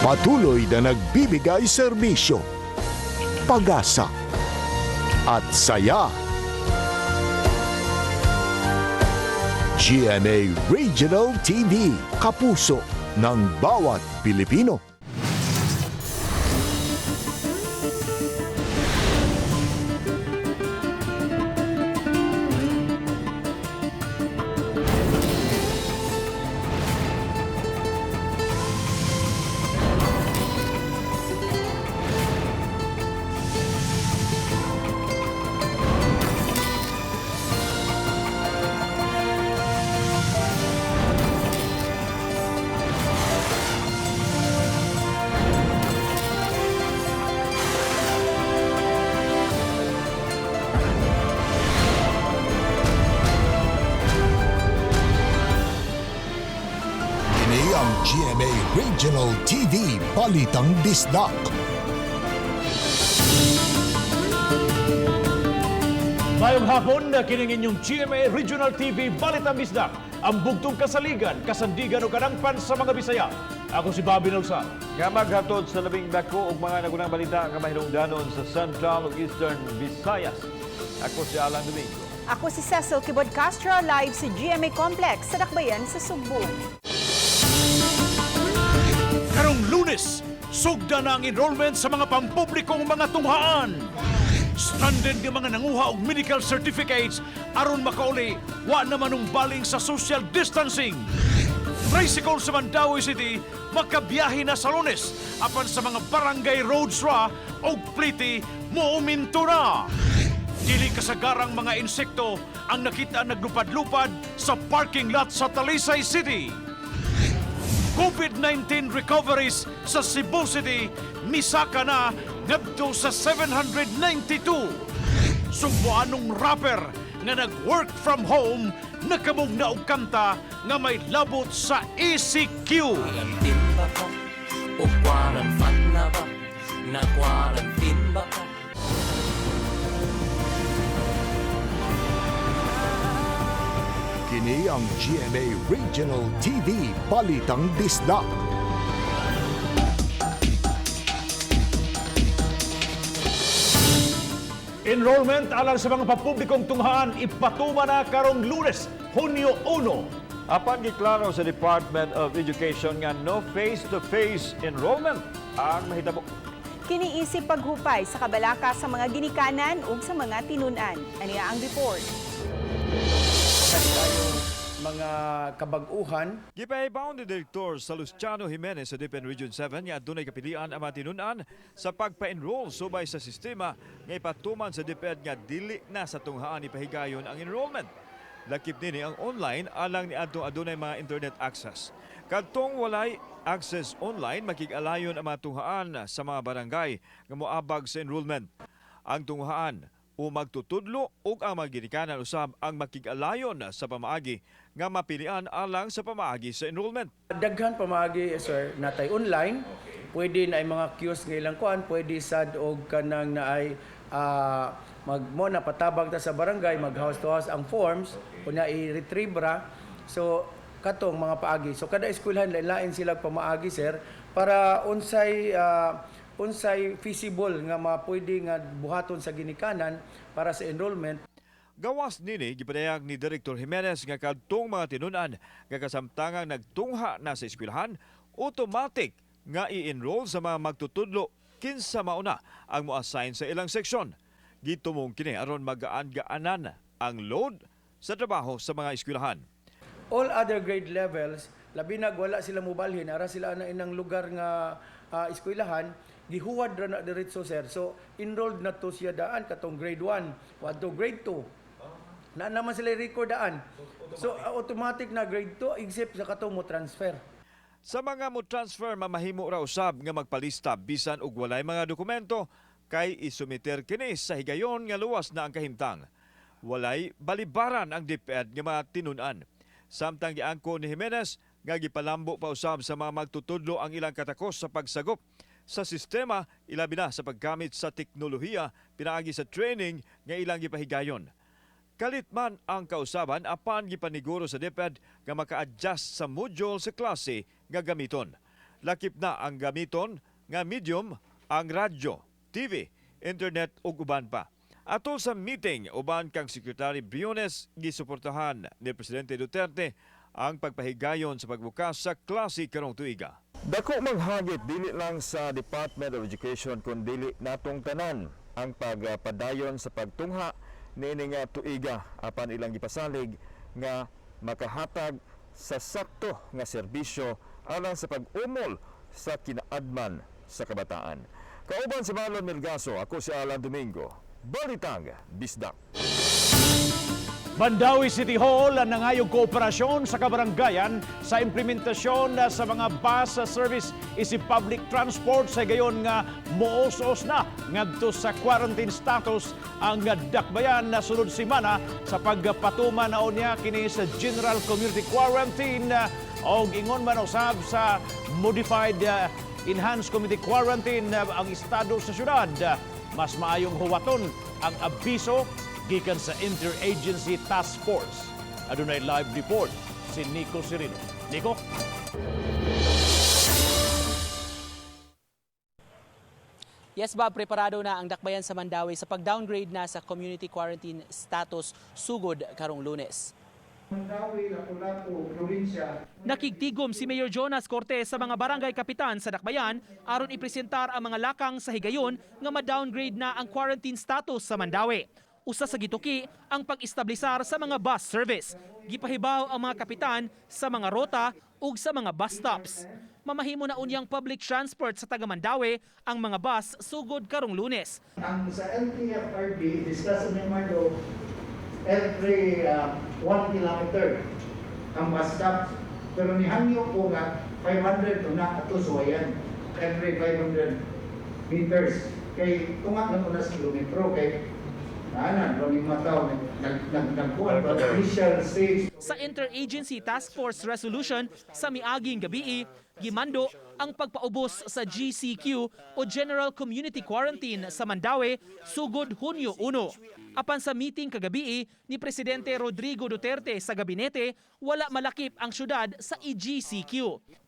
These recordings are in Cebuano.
Patuloy na nagbibigay serbisyo, pag-asa, at saya. GMA Regional TV, kapuso ng bawat Pilipino. Kini ang GMA Regional TV Balitang Bisdak. Mayong hapon na kining inyong GMA Regional TV Balitang Bisdak, ang bugtong kasaligan, kasandigan o kanangpan sa mga Bisaya. Ako si Bobby Nolsar. Nga maghatod sa labing dako og mga nagunang balita nga mahilungdanon sa Central ug Eastern Visayas. Ako si Alan Domingo. Ako si Cecil Kibod Castro, live sa GMA Complex sa Dakbayan sa Sugbo. Karong Lunes, sugda na ang enrollment sa mga pampublikong mga tunghaan. Stranded nga mga nanguha og medical certificates aron makauli, wa naman ang baling sa social distancing. Tricycle sa Mandaue City makabiyahe na sa Lunes apan sa mga barangay roads ra og pliti muuminto na. Dili kasagarang mga insekto ang nakita naglupad-lupad sa parking lot sa Talisay City. COVID-19 recoveries sa Cebu City misaka na ngadto sa 792. Sugboanong rapper nga nag-work from home nakamugna og kanta nga may labot sa ECQ. Quarantin ba ka? O quaranfat na ba? Na quarantin ba ka? Kini ang GMA Regional TV Balitang Bisdak. Enrollment alang sa mga pampublikong tunghaan ipatuma na karong Lunes, Hunyo 1. Apan giklaro sa Department of Education nga no face-to-face enrollment ang mahitabo. Kiniisip paghupay sa kabalaka sa mga ginikanan ug sa mga tinunan. Aniya ang report. Mga kabag-uhan. Gipahibaw ni Direktor Salustiano Jimenez sa DepEd Region 7 nga adunay kapilian ang mga tinun-an sa pagpa-enroll subay sa sistema nga ipatuman sa DepEd nga dili na sa tunghaan ipahigayon ang enrollment. Lakip nini ang online alang ni adtong adunay mga internet access. Kadtong walay access online, makig-alayon ang mga tunghaan sa mga barangay nga moabag sa enrollment. Ang tunghaan o magtutudlo ug ang mga ginikanan usab ang makig-alayon sa pamaagi nga mapilian alang sa pamaagi sa enrollment. Daghan pamaagi, sir, natay online, pwede na ay mga kiosk nga ilang kuan, pwede sad og kanang naay mag mo na patabang ta sa barangay, mag house to house ang forms, unya i-retrieve ra. So katong mga paagi. So kada eskwelahan lain-lain sila pamaagi, sir, para unsay feasible nga mapwede nga buhaton sa ginikanan para sa enrollment. Gawas nini, gipadayag ni Director Jimenez nga kadtong mga tinun-an nga kasamtangang nagtungha na sa eskwelahan, automatic nga i-enroll sa mga magtutudlo kinsa mauna ang mo-assign sa ilang seksyon. Gitumong kini aron magaan-gaanan ang load sa trabaho sa mga eskwelahan. All other grade levels, labi nag wala sila mobalhin, ara sila na inang lugar nga eskwelahan, gihuwad ra na diretso, sir. So enrolled na to siya daan katong grade 1 wadto grade 2 na naman sila record daan. So automatic na grade 2 except sa katong mo transfer. Sa mga mo transfer, mamahimo ra usab nga magpalista bisan og walay mga dokumento kay isumiter kini sa higayon nga luwas na ang kahimtang. Walay balibaran ang DepEd nga mga tinun-an. Samtang giangko ni Jimenez nga gipalambo pa usab sa mga magtutudlo ang ilang katakos sa pagsagop sa sistema, ilabi na sa paggamit sa teknolohiya pinaagi sa training nga ilang gipahigayon. Kalit man ang kausaban apan gipaniguro sa DepEd nga maka-adjust sa module sa klase nga gamiton. Lakip na ang gamiton nga medium ang radyo, TV, internet ug uban pa. Atol sa meeting uban kang Secretary Briones, gisuportahan ni Presidente Duterte ang pagpahigayon sa pagbukas sa klase karong tuiga. Dako manghagit dili lang sa Department of Education kun dili natong tanan ang pagpadayon sa pagtungha niini nga tuiga, apan ilang gipasalig nga makahatag sa sakto nga serbisyo alang sa pag-umol sa kinaadman sa kabataan. Kauban si Marlon Melgaso, ako si Alan Domingo. Balitang Bisdak. Mandaue City Hall ang nangayong kooperasyon sa kabaranggayan sa implementasyon na sa mga bus service isip public transport sa gayon nga muos-os na ngadto sa quarantine status ang dakbayan na sunod semana sa pagpatuman na unya kini sa General Community Quarantine og ingon man usab sa modified enhanced community quarantine ang estado sa syudad. Mas maayong huwaton ang abiso gikan sa Interagency Task Force. Adunay live report si Nico Serino. Nico? Yes, Bob, preparado na ang dakbayan sa Mandaue sa pag-downgrade na sa community quarantine status sugod karong Lunes. Nakigtigom si Mayor Jonas Cortez sa mga barangay kapitan sa Dakbayan aron ipresentar ang mga lakang sa higayon nga ma-downgrade na ang quarantine status sa Mandaue. Usa sa gituki ang pag-establisar sa mga bus service. Gipahibaw ang mga kapitan sa mga rota ug sa mga bus stops. Mamahimo na unyang public transport sa taga Mandaue ang mga bus sugod karong Lunes. Ang sa LTFRB, discuss ni Marlo, every 1 kilometer ang bus stop. Pero nihangyo ko nga 500 na ato suwayan every 500 meters. Kay tunga na ko na sa kilometro kay ana running mataw nag nag nag nagkuan ba initial stage. Sa Interagency Task Force Resolution sa miaging gabii, gimando ang pagpaubos sa GCQ o General Community Quarantine sa Mandaue sugod Hunyo 1. Apan sa meeting kagabii ni Presidente Rodrigo Duterte sa gabinete, wala malakip ang syudad sa EGCQ.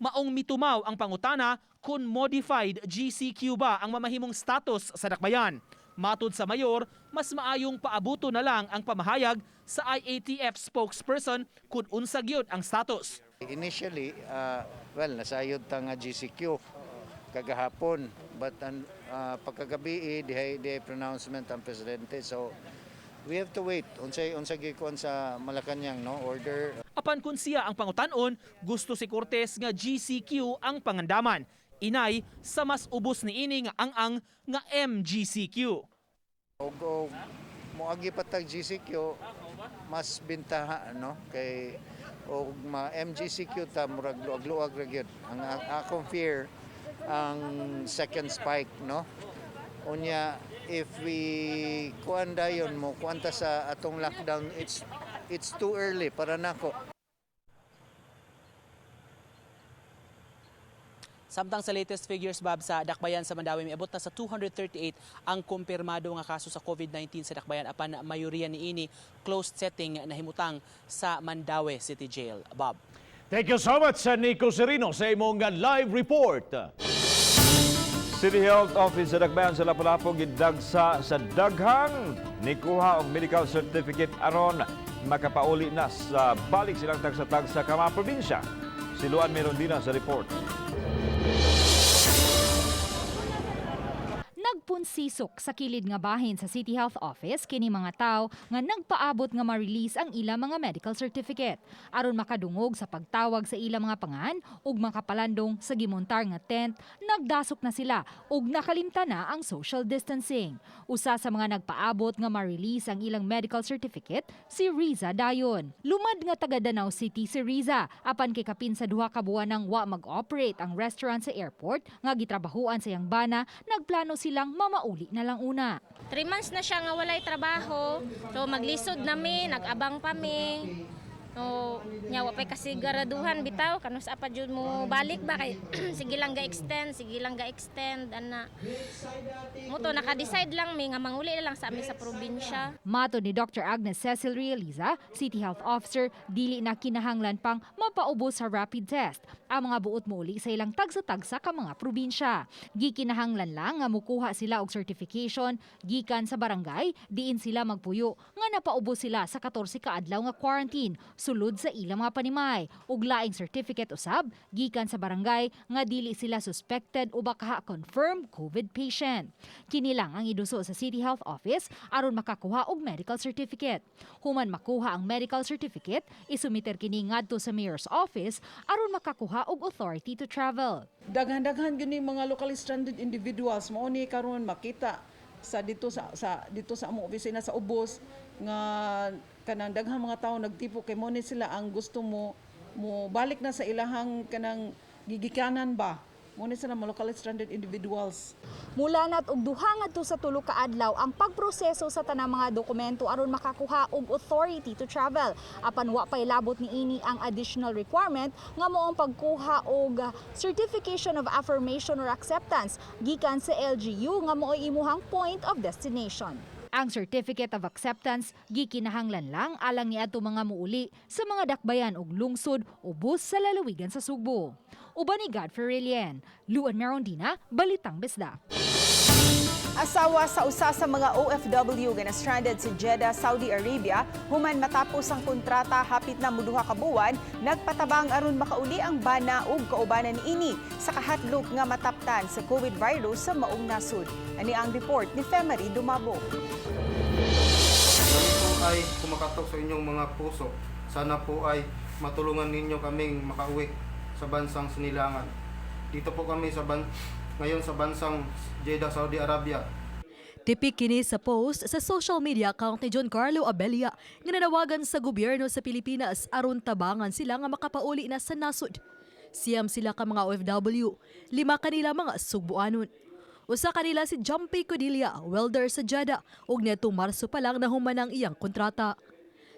Maong mitumaw ang pangutana kung modified GCQ ba ang mamahimong status sa dakbayan. Matod sa mayor, mas maayong paabuto na lang ang pamahayag sa IATF spokesperson kung unsa gyud ang status. Initially, well, nasayod ta nga GCQ kagahapon, but pagkagabi dihay dihay pronouncement ang presidente, so we have to wait unsay unsay gikuan sa Malacañang, no, order. Apan kung siya ang pangutan-on, gusto si Cortez nga GCQ ang pangandaman. Inay sa mas ubos niini nga ang-ang nga MGCQ. Og moagi pa tag GCQ mas bintaha, no, kay og ma MGCQ ta murag luag-luag ra gyud. Ang akong fear ang second spike, no. Unya if we kuan dayon mo kuan ta sa atong lockdown, it's too early para nako. Samtang sa latest figures, Bob, sa Dakbayan sa Mandaue, miabot na sa 238 ang kumpirmado nga kaso sa COVID-19 sa Dakbayan, apan mayoriya niini closed setting nahimutang sa Mandaue City Jail. Bob. Thank you so much, Nico Serino, sa imong live report. City Health Office sa Dakbayan sa Lapu-Lapu gidagsa sa daghang nikuha og medical certificate aron makapauli na sa balik silang tagsa-tagsa ka mga probinsya. Si Luan Merondina sa report. Nagpunsisok sa kilid nga bahin sa City Health Office kini mga tao nga nagpaabot nga ma-release ang ilang mga medical certificate aron makadungog sa pagtawag sa ilang mga pangan ug makapalandong sa gimontar nga tent. Nagdasok na sila ug nakalimtan na ang social distancing. Usa sa mga nagpaabot nga ma-release ang ilang medical certificate, si Riza Dayon. Lumad nga taga Danao City si Riza, apan kay kapin sa 2 ka buwan nang wa mag-operate ang restaurant sa airport nga gitrabahuan sa iyang bana, nagplano silang mamauli na lang una. 3 months na siya nga walay trabaho. So maglisod na mi, nag-abang pa mi. No, nya wa pay kasiguraduhan bitaw kanus-a pa jud mo balik ba kay sige lang ga extend, sige lang ga extend ana. Mao to naka-decide lang mi nga manguli na lang sa ami sa probinsya. Matod ni Dr. Agnes Cecil Realiza, City Health Officer, dili na kinahanglan pang mapaubos sa rapid test ang mga buot mouli sa ilang tagsa-tagsa ka mga probinsya. Gikinahanglan lang nga mukuha sila og certification gikan sa barangay, diin sila magpuyo nga napaubos sila sa 14 ka adlaw nga quarantine sulod sa ilang mga panimay, ug laing certificate usab gikan sa barangay nga dili sila suspected o baka confirmed COVID patient. Kini lang ang iduso sa City Health Office aron makakuha og medical certificate. Human makuha ang medical certificate, isumiter kini ngadto sa Mayor's Office aron makakuha og authority to travel. Daghan-daghan gyud ni mga locally stranded individuals mao ni karon makita sa dito sa among opisina sa ubos nga kanang daghang mga tawo nagtipo kay mao ni sila ang gusto mo mo balik na sa ilahang kanang gigikanan ba, mao ni sila mga locally stranded individuals. Mulanat og 2 ngadto sa 3 ka adlaw ang pagproseso sa tanang mga dokumento aron makakuha og authority to travel. Apan wa pay labot niini ang additional requirement nga mao ang pagkuha og certification of affirmation or acceptance gikan sa LGU nga mao'y imuhang point of destination. Ang Certificate of Acceptance gikinahanglan lang alang niadto mga muuli sa mga dakbayan og lungsod ubos sa lalawigan sa Sugbo. Uban ni Godfrey Relien, Luan Merondina, Balitang Bisdak. Asawa sa usa sa mga OFW nga na-stranded sa Jeddah, Saudi Arabia, human matapos ang kontrata hapit na muduha ka buwan, nagpatabang aron makauli ang bana ug kaubanan niini sa kahadlok nga mataptan sa COVID virus sa maong nasud. Ani ang report ni Femary Dumabo. Kami po ay kumakatok sa inyong mga puso. Sana po ay matulungan ninyo kaming makauwi sa bansang sinilangan. Dito po kami ngayon sa bansang Jeddah, Saudi Arabia. Tipik kini sa post sa social media account ni John Carlo Abella nga nanawagan sa gobyerno sa Pilipinas aron tabangan sila nga makapauli na sa nasod. 9 sila ka mga OFW, 5 kanila mga Sugbuanon. Usa kanila si Jumpy Codilla, welder sa Jeddah, ug niadtong Marso pa lang nahuman ang iyang kontrata.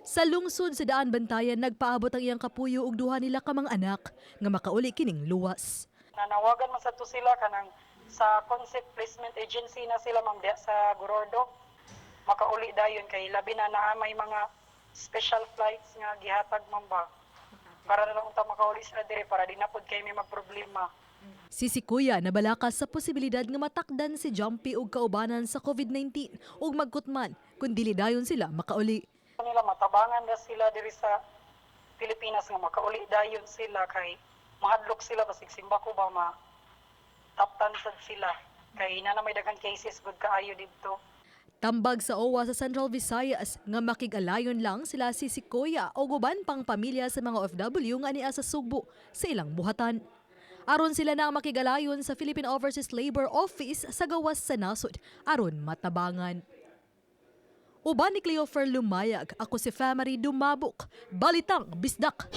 Sa lungsod sa Daan Bantayan nagpaabot ang iyang kapuyo ug duha nila ka mga anak nga makauli kining luwas. Nanawagan man sa to sila kanang sa concept placement agency na sila, ma'am, diha sa Gorordo, makauli dayon kay labi na naa may mga special flights nga gihatag, ma'am, ba, para na lang unta makauli sila dire para di na pud kay may magproblema. Si Sikuya nabalaka sa posibilidad nga matakdan si Jumpy og kaubanan sa COVID-19 ug magkutman kung dili dayon sila makauli. Nila matabangan na sila diri sa Pilipinas nga makauli dayon sila kay mahadlok sila basig simba ko ba ma taptan sad sila kay na may daghan cases gud kaayo didto. Tambag sa OWWA sa Central Visayas nga makig-alayon lang sila si Sikoya o uban pang pamilya sa mga OFW nga ania sa Sugbo sa ilang buhatan. Aron sila na ang makig-alayon sa Philippine Overseas Labor Office sa gawas sa nasod aron matabangan. Uban ni Cleofer Lumayag, ako si Famary Dumabok, Balitang Bisdak.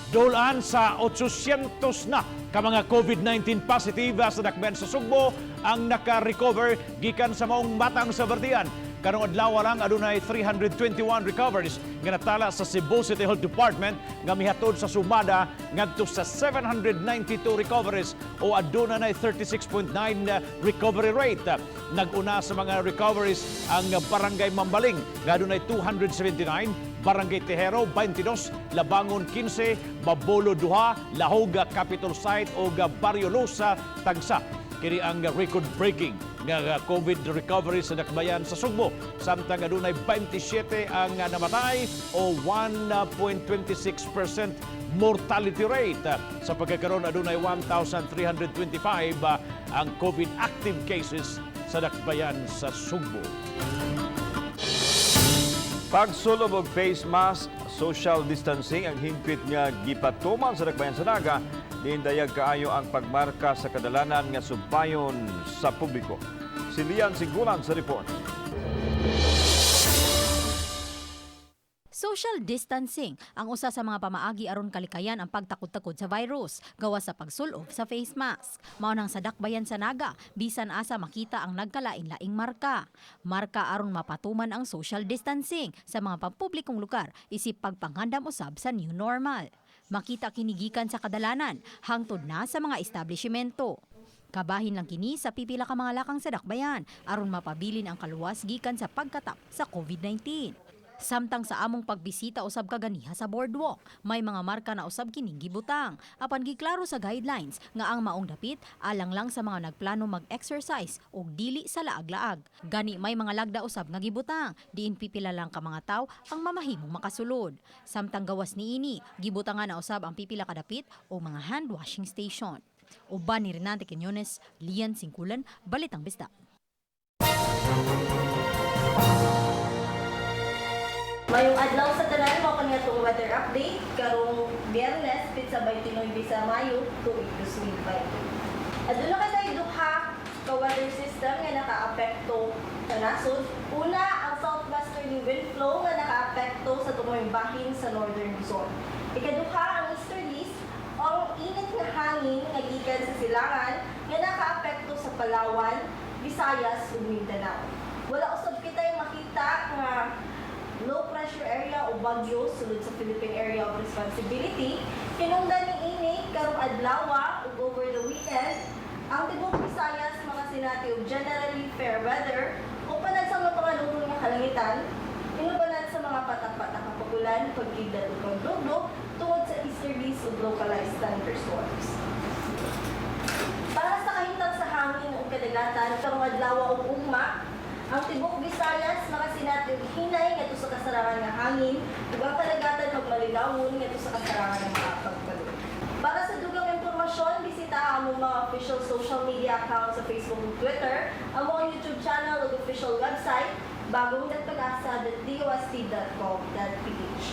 Dulan sa 800 na ka mga COVID-19 positive sa dakbayan sa Sugbo ang naka-recover gikan sa maong matang sa Bardian. Karong adlaw lang adunay 321 recoveries nga natala sa Cebu City Health Department nga mihatod sa sumada ngadto sa 792 recoveries o aduna nay 36.9 recovery rate. Nag-una sa mga recoveries ang Barangay Mambaling nga adunay 279, Barangay Tejero 22, Labangon 15, Mabolo 2, Lahug Capitol Site o Barrio Lusa tagsa. Kini ang record-breaking nga COVID recovery sa dakbayan sa Sugbo. Samtang adunay 27 ang namatay o 1.26% mortality rate. Sa pagkakaroon, adunay 1,325 ang COVID active cases sa dakbayan sa Sugbo. Pagsulob og face mask, social distancing ang hingpit nga gipatuman sa dakbayan sa Naga, nindayag kaayo ang pagmarka sa kadalanan nga subayon sa publiko. Si Lian Sigulan sa report. Social distancing ang usa sa mga pamaagi aron kalikayan ang pagtakod-takod sa virus gawas sa pagsulob sa face mask. Mao nang sa dakbayan sa Naga, bisan asa makita ang nagkalain-laing marka. Marka aron mapatuman ang social distancing sa mga pampublikong lugar isip pagpangandam usab sa new normal. Makita kini gikan sa kadalanan hangtod na sa mga establishmento. Kabahin lang kini sa pipila ka mga lakang sa dakbayan aron mapabilin ang kaluwas gikan sa pagkatap sa COVID-19. Samtang sa among pagbisita usab kaganiha sa boardwalk, may mga marka na usab kining gibutang. Apan giklaro sa guidelines nga ang maong dapit alang lang sa mga nagplano mag-exercise ug dili sa laag-laag. Gani may mga lagda usab nga gibutang, diin pipila lang ka mga tawo ang mamahimong makasulod. Samtang gawas niini, gibutangan na usab ang pipila ka dapit o mga hand washing station. Uban ni Renante Quiñones, Lian Singkulan, Balitang Bisdak. Mayong adlaw sa tanan, mao kani atong weather update karong Biyernes, pitsa 29 sa Mayo, tuig 2020. Aduna kay duha ka weather system nga nakaapekto sa nasod. Una, ang southwesterly wind flow nga nakaapekto sa tungoy bahin sa Northern Luzon. Ikaduha, ang easterlies o ang init nga hangin nga gikan sa silangan nga nakaapekto sa Palawan, Visayas ug Mindanao. Wala usab kitay makita nga low pressure area o bagyo sulod sa Philippine Area of Responsibility. Hinungdan niini karong adlaw ug over the weekend, ang tibuok Visayas makasinati og generally fair weather o panag sa mga pangaluron nga kalangitan, inubanan sa mga patak-patak nga pag-ulan, pagkidlat ug pagdugdog tungod sa easterlies ug localized thunderstorms. Para sa kahimtang sa hangin ug kadagatan karong adlaw ug ugma, ang tibuok Visayas makasinati og hinay ngadto sa kasarangan nga hangin ug ang kadagatan magmalinawon ngadto sa kasarangan ng mga pagpalun. Para sa dugang impormasyon, bisita ang among mga official social media accounts sa Facebook ug Twitter, among YouTube channel ug official website bagong.pagasa.dost.gov.ph.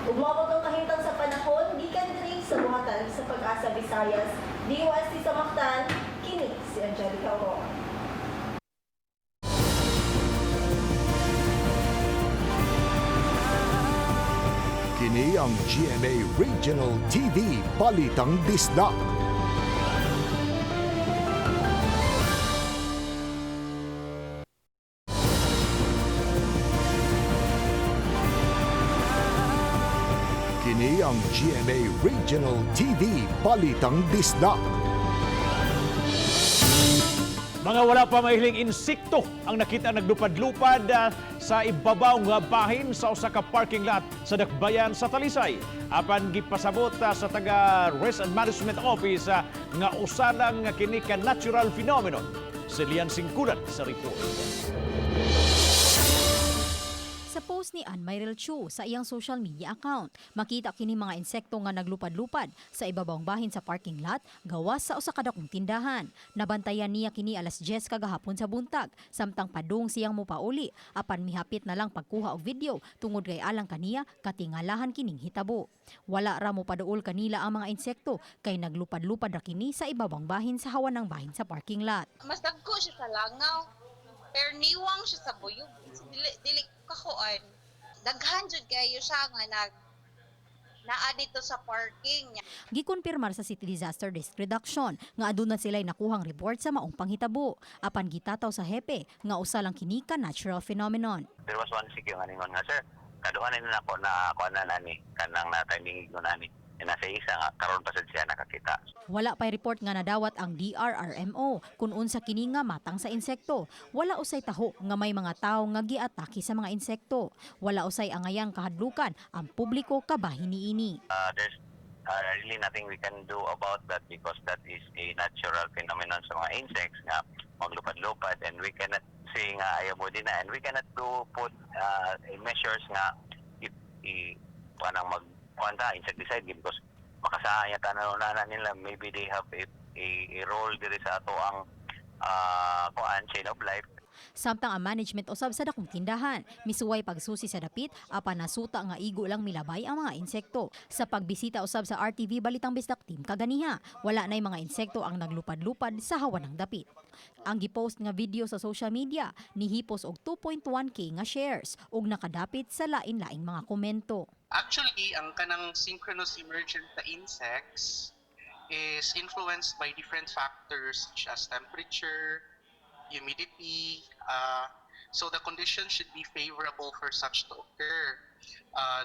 Ug mao tong kahimtang sa panahon gikan diri sa buhatan sa Pag-asa Visayas, DOST sa Mactan, kini si Angelica Aurora. Kini ang GMA Regional TV Balitang Bisdak. Kini ang GMA Regional TV Balitang Bisdak. Mga wala pa mahiling insekto ang nakita naglupad-lupad sa ibabaw nga bahin sa usa ka parking lot sa Dakbayan sa Talisay. Apan gipasabot sa taga Risk and Management Office nga usa lang nga kini ka natural phenomenon. Si Lian Singkulan sa report. Sa post ni Ann Myrel Chu sa iyang social media account, makita kini mga insekto nga naglupad-lupad sa ibabawng bahin sa parking lot gawas sa usa ka dakong tindahan. Nabantayan niya kini alas 10 kagahapon sa buntag, samtang padung siyang mopauli apan mihapit na lang pagkuha og video tungod kay alang kaniya katingalahan kining hitabo. Wala ra mo paduol kanila ang mga insekto kay naglupad-lupad ra kini sa ibabang bahin sa hawan ng bahin sa parking lot. Mas dagko siya sa langaw pero niwang siya sa buyog, dili dili kakuan, daghan jud kayo siya nga nag naa dito sa parking niya. Gikonfirmar sa City Disaster Risk Reduction nga aduna sila'y nakuhang report sa maong panghitabo. Apan gitataw sa hepe nga usa lang kini ka natural phenomenon. There was one sige nga ningon nga, "Sir, kaduha na nako na kuan na nani kanang na timing ko nani." Nasa isa nga karon pa sad siya nakakita. Wala pa'y report nga nadawat ang DRRMO kung unsa kini nga matang sa insekto. Wala usay taho nga may mga tawo nga giatake sa mga insekto. Wala usay angayang kahadlukan ang publiko kabahin niini. There's really nothing we can do about that because that is a natural phenomenon sa mga insects nga maglupad-lupad, and we cannot say nga ayaw mo din na, and we cannot do put measures nga i kanang mag kuan ta insecticide because makasaya tanan na nila. Maybe they have a role diri sa ato ang kuan chain of life. Samtang ang management usab sa dakong tindahan, misuway pagsusi sa dapit apan nasuta nga igo lang milabay ang mga insekto. Sa pagbisita usab sa RTV Balitang Bisdak team kaganiha, wala na'y mga insekto ang naglupad-lupad sa hawa ng dapit. Ang gipost nga video sa social media nihipos og 2.1K nga shares ug nakadapit sa lain-laing mga komento. Actually, ang kanang synchronous emergence sa insects is influenced by different factors such as temperature, humidity. So the conditions should be favorable for such to occur.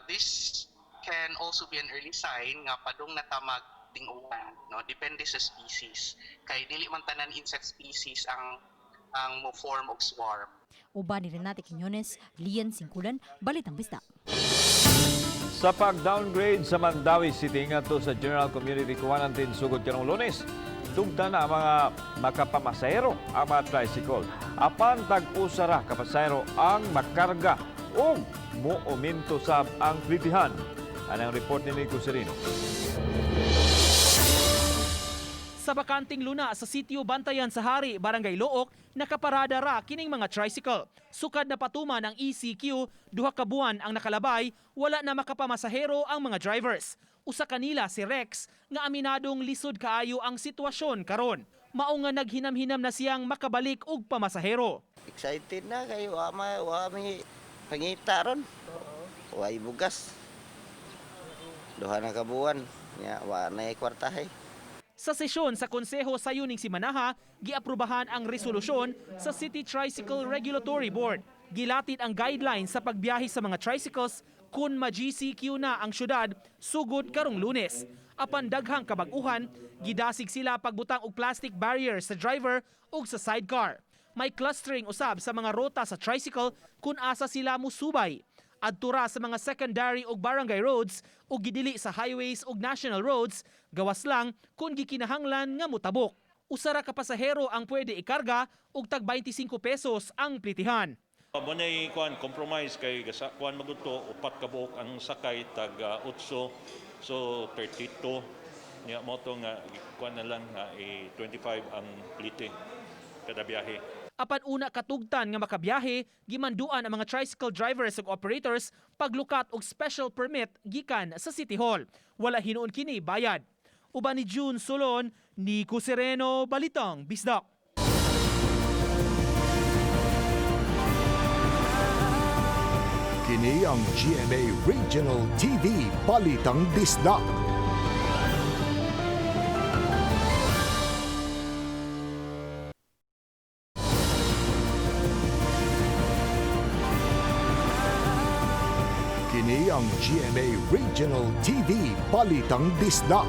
This can also be an early sign nga padung na ta mag ting-uwan, no? Depende sa species. Kay dili man tanan insect species ang mo form og swarm. Uban ni Renate Quiñones, Lian Singkulan, Balitang Bisdak. Sa pag-downgrade sa Mandaue City ngadto sa General Community Quarantine sugod karong Lunes, tugta na ang mga makapamasahero ang mga tricycle. Apan tag-usa ra ka pasahero ang makarga ug muuminto sab ang plitihan. Anang report ni Nico Sereno. Sa bakanting luna sa sitio Bantayan sa Hari, Barangay Looc, nakaparada ra kining mga tricycle. Sukad na patuman ang ECQ, 2 ka buwan ang nakalabay, wala na makapamasahero ang mga drivers. Usa kanila si Rex nga aminadong lisod kaayo ang sitwasyon karon. Mao nga naghinam-hinam na siyang makabalik og pamasahero. Excited na kayo, wa mi pangita ron. Way bugas. 2 na ka buwan. Ya, wa na kwartahay. Sa sesyon sa Konseho sa yuning simanaha, giaprubahan ang resolusyon sa City Tricycle Regulatory Board. Gilatid ang guidelines sa pagbiyahe sa mga tricycles kung ma-GCQ na ang syudad sugod karong Lunes. Apan daghang kabag-uhan, gidasig sila pagbutang og plastic barrier sa driver ug sa sidecar. May clustering usab sa mga rota sa tricycle kung asa sila musubay. Adto ra sa mga secondary ug barangay roads ug gidili sa highways ug national roads, gawas lang kung gikinahanglan nga mutabok. Usa ra ka pasahero ang pwede ikarga ug tag 25 pesos ang plitihan. Mo nay kuan compromise kay gasa kuan magud to, upat ka buok ang sakay, tag 8, so 32 niya. Mo to nga kuan na lang nga 25 ang plite kada biyahe. Apan una katugtan nga makabiyahe, gimanduan ang mga tricycle drivers ug operators paglukat og special permit gikan sa City Hall. Wala hinuon kini bayad. Uban ni June Solon, Nico Sereno, Balitang Bisdak. Kini ang GMA Regional TV Balitang Bisdak. Kini ang GMA Regional TV Balitang Bisdak.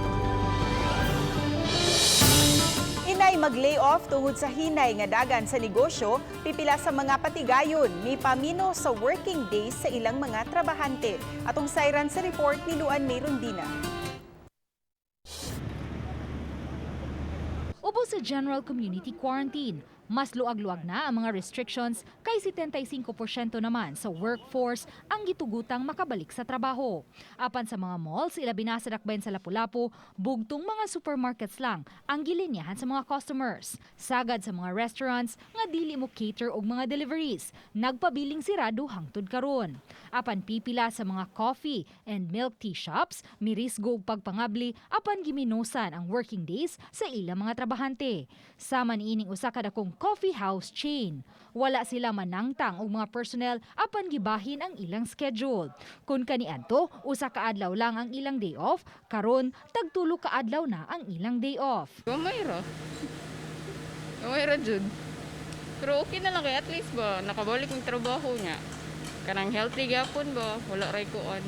Inay mag-lay off tungod sa hinay nga dagan sa negosyo, pipila sa mga patigayon ni pamino sa working days sa ilang mga trabahante. Atong sayran sa report ni Luan Merundina. Ubos sa general community quarantine. Mas luag-luag na ang mga restrictions kay 75% naman sa workforce ang gitugutang makabalik sa trabaho. Apan sa mga malls, ilabi na sa dakbayan sa Lapu-Lapu, bugtong mga supermarkets lang ang gilinyahan sa mga customers. Sagad sa mga restaurants nga dili mo cater og mga deliveries, nagpabiling sirado hangtod karon. Apan pipila sa mga coffee and milk tea shops, mirisgo og pagpangabli apan giminusan ang working days sa ilang mga trabahante. Sama niining usa ka dakong coffee house chain. Wala sila manangtang og mga personnel apan gibahin ang ilang schedule. Kung kaniadto, 1 ka adlaw lang ang ilang day off, karon tag 3 ka adlaw na ang ilang day off. Gamay ra. Gamay ra jud. Pero okay na lang kay at least ba nakabalik ang trabaho niya. Kanang healthy gyapon ba, wala ray kuan.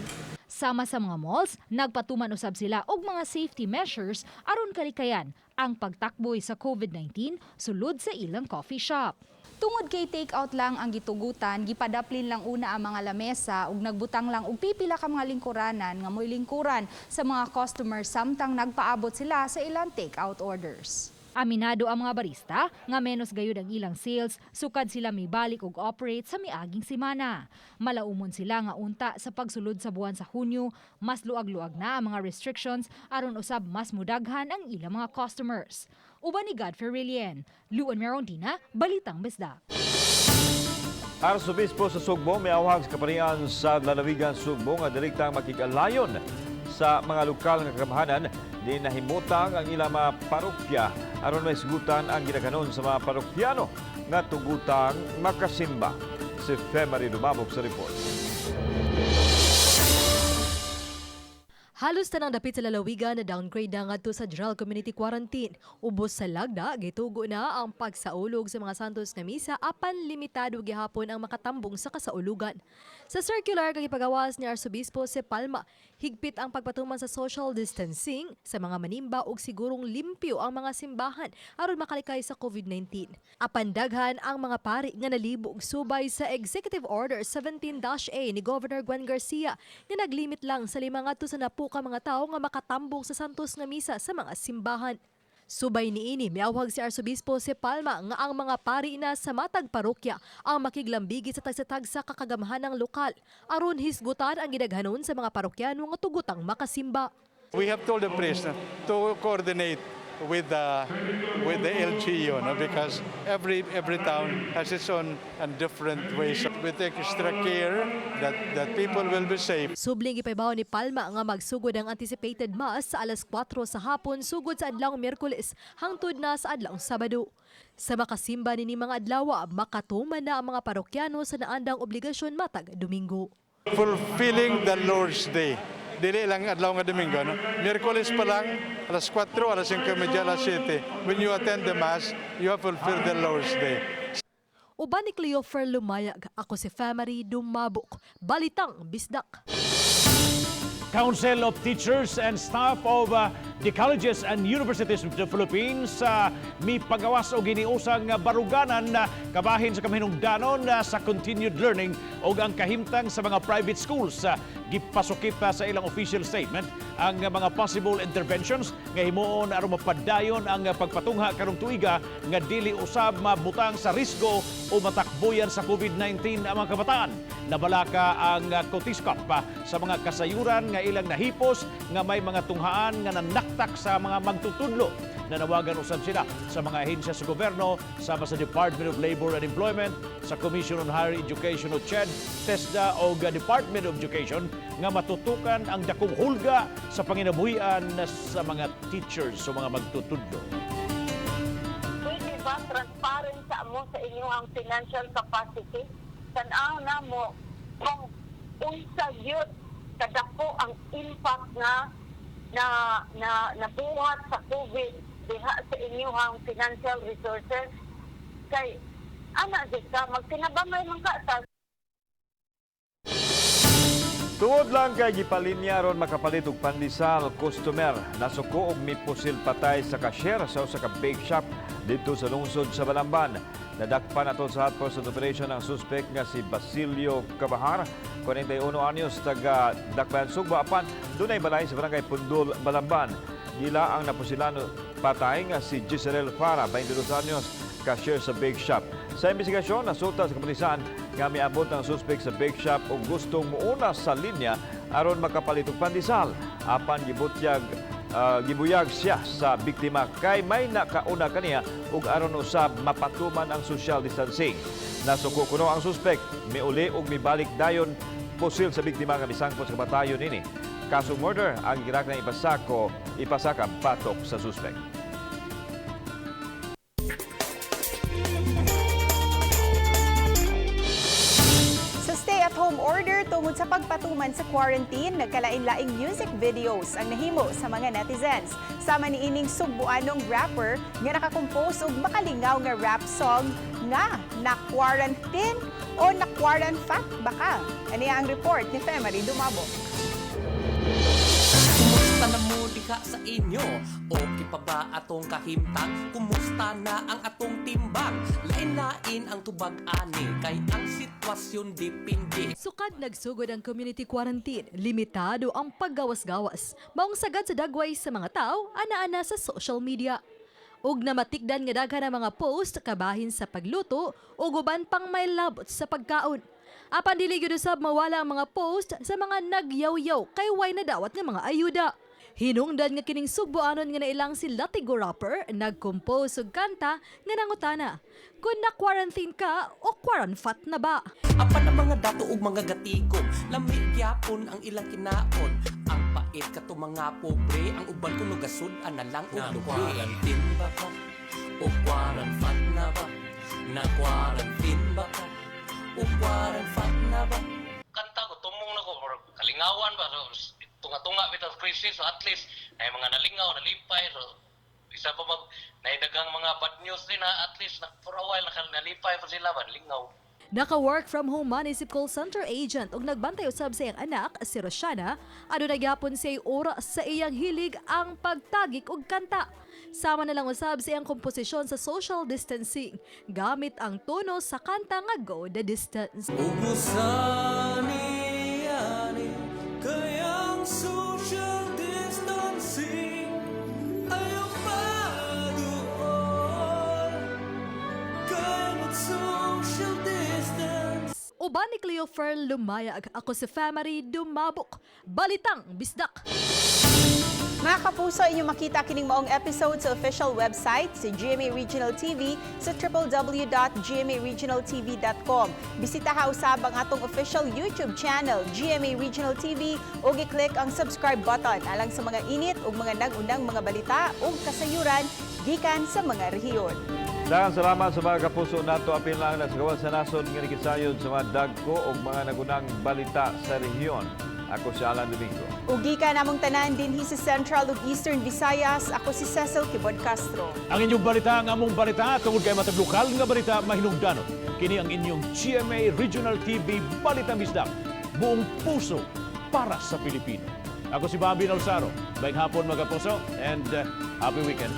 Sama sa mga malls, nagpatuman usab sila og mga safety measures aron kalikayan ang pagtakboy sa COVID-19 sulod sa ilang coffee shop. Tungod kay take-out lang ang gitugutan, gipadaplin lang una ang mga lamesa ug nagbutang lang og pipila ka mga lingkuranan nga mo'y lingkuran sa mga customer samtang nagpaabot sila sa ilang take-out orders. Aminado ang mga barista nga menos gayud ang ilang sales sukad sila mibalik og operate sa miaging semana. Malaumon sila nga unta sa pagsulod sa buwan sa Hunyo, mas luag-luag na ang mga restrictions aron usab mas mudaghan ang ilang mga customers. Uban ni Godfrey Relien, Luan Merondina, Balitang Bisdak. Arsobispo sa Sugbo miawhag sa kaparian sa lalawigan Sugbo nga direktang makig-alayon sa mga lokal nga kagamhanan di nahimutang ang ilang mga parokya aron maisgutan ang gidaghanon sa mga parokyano nga tugutang makasimba. Si Femary Dumabok sa report. Halos tanang dapit sa lalawigan na downgrade na ngadto sa General Community Quarantine. Ubos sa lagda, gitugo na ang pagsaulog sa mga santos nga misa apan limitado gihapon ang makatambong sa kasaulugan. Sa circular kag ipagawas ni Arsobispo se Palma, higpit ang pagpatuman sa social distancing sa mga manimba ug sigurong limpyo ang mga simbahan aron makalikay sa COVID-19. Apan daghan ang mga pari nga nalibog subay sa Executive Order 17-A ni Governor Gwen Garcia nga naglimit lang sa 5 ngadto sa 10 ka mga tawo nga makatambong sa santos nga misa sa mga simbahan. Subay niini, miawhag si Arsobispo si Palma nga ang mga pari na sa matag parokya ang makiglambigi sa tagsa-tagsa ka kagamhanang lokal aron hisgutan ang gidaghanon sa mga parokyano nga tugutang makasimba. We have told the priest to coordinate with the LGU, no? Because every town has its own and different ways. We take extra care that people will be safe. Subling ipaybaw ni Palma nga magsugod ang anticipated mass sa alas 4 sa hapon sugod sa adlawng Miyerkules hangtod na sa adlawng Sabado. Sa makasimba nini mga adlaw, makatuman na ang mga parokyano sa naandang obligasyon matag Domingo. Fulfilling the Lord's Day. Dili lang adlaw nga Domingo, no? Miyerkules pa lang, alas 4, alas 5:30, alas 7. When you attend the Mass, you have fulfilled the Lord's Day. Uban ni Cleofer Lumayag, ako si Famary Dumabok. Balitang Bisdak. Council of Teachers and Staff of the Colleges and Universities of the Philippines mipagawas og giniusang baruganan na kabahin sa kamahinungdanon sa continued learning og ang kahimtang sa mga private schools. Gipasukip sa ilang official statement ang mga possible interventions nga himuon aron mapadayon ang pagpatungha karong tuiga nga dili usab mabutang sa risgo o matakboyan sa COVID-19 ang mga kabataan. Nabalaka ang Cotiscop sa mga kasayuran nga ilang nahipos nga may mga tunghaan nga nanaktak sa mga magtutudlo. Nanawagan usab sila sa mga ahensya sa gobyerno sama sa Department of Labor and Employment, sa Commission on Higher Education o CHED, TESDA o Department of Education nga matutukan ang dakong hulga sa panginabuhian sa mga teachers o mga magtutudlo. Pwede ba transparent sa amo sa inyong financial capacity? Tan-aw na mo kung unsa gyud kadako ang impact nga na na nabuhat sa COVID diha sa inyong financial resources, kay ana gyud ka magtinabangay man ka sa Tungod lang kay gipalinya aron makapalit og pandesal, customer nasuko og mipusil patay sa cashier sa usa ka bake shop didto sa lungsod sa Balamban. Nadakpan atol sa hot pursuit operation ang suspect nga si Basilio Cabahar, 41 anyos, taga Dakbayan Sugbo, apan dunay balay sa barangay Pundol, Balamban. Gila ang napusilan patay nga si Giselle Farah, 22 anyos, cashier sa bake shop. Sa investigasyon, nasuta sa kapulisan nga miabot ang suspect sa bake shop og gustong muuna sa linya aron makapalit og pandesal. Apan gibuyag siya sa biktima kay may nakauna kaniya ug aron usab mapatuman ang social distancing. Nasuko kuno ang suspect, miuli ug mibalik dayon pusil sa biktima nga misangpot sa kamatayon nini. Kasong murder ang giraknang ipasaka batok sa suspect. Sa stay-at-home order tungod sa pagpatuman sa quarantine, nagkalain-laing music videos ang nahimo sa mga netizens. Sama ni ining Sugbuanong rapper nga nakakompose og makalingaw nga rap song nga na-quarantine o na-quaranfat baka. Aniya ang report ni Femary Dumabok. Kumusta na mo diha sa inyo? Okay pa ba atong kahimtang? Kumusta na ang atong timbang? Lain-lain ang tubag ani kay ang sitwasyon depende. Sukad nagsugod ang community quarantine, limitado ang paggawas-gawas. Maong sagad sa dagway sa mga tao, ana-ana sa social media. Ug namatikdan nga daghan ang mga post kabahin sa pagluto ug uban pang may labot sa pagkaon. Apan dili gyud usab mawala ang mga post sa mga nagyaw-yaw kay way nadawat nga mga ayuda. Hinungdan nga kining Sugbuanon nga nailang si Latigo rapper nag-compose og kanta nga nangutana kung na-quarantine ka o quaranfat na ba? Apan ang mga dato ug mga gatikom, lami gyapon ang ilang kinaon. Ang pait kato mga pobre, ang uban kuno gasud-an na lang og lubi. Na-quarantine ba ka? O quaranfat na ba? Na-quarantine ba ka? O quaranfat na ba? Kanta ko, tumong na ko, murag kalingawan ba, so tunga-tunga bitaw sa crisis, so at least na mga nalingaw, nalipay, so isa pa mag naidagang mga bad news din na at least na, for a while nalipay pa sila ba, lingaw. Naka-work from home man isip call center agent ug nagbantay usab sa iyang anak si Rosiana. Aduna gyapon siya'y oras sa iyang hilig ang pagtagik og kanta. Sama na lang usab sa iyang komposisyon sa social distancing gamit ang tono sa kanta nga "Go the Distance." Ubusan ni kayang social distancing, ayaw pa doon kaya mag-social distance. Uban ni Cleo Fern Lumayag, ako si Famary Dumabok. Balitang Bisdak. Mga kapuso, inyong makita kining maong episode sa official website si GMA Regional TV sa www.gmaregionaltv.com. Bisitaha usab ang atong official YouTube channel, GMA Regional TV, ug i-click ang subscribe button alang sa mga init ug mga nag-unang mga balita ug kasayuran gikan sa mga rehiyon. Daghang salamat sa mga kapuso nato, apil lang na sa gawas sa nasod nga nakisayod sa mga dagko o mga nagunang balita sa rehiyon. Ako si Alan Domingo. Ug gikan namong tanan dinhi sa Central ug Eastern Visayas, ako si Cecil Kibod Castro. Ang inyong balita, ang among balita, tungod kay matag lokal nga balita mahinungdanon. Kini ang inyong GMA Regional TV Balitang Bisdak. Buong puso para sa Pilipino. Ako si Bobby Nalsaro. Maayong hapon, mga kapuso, and happy weekend.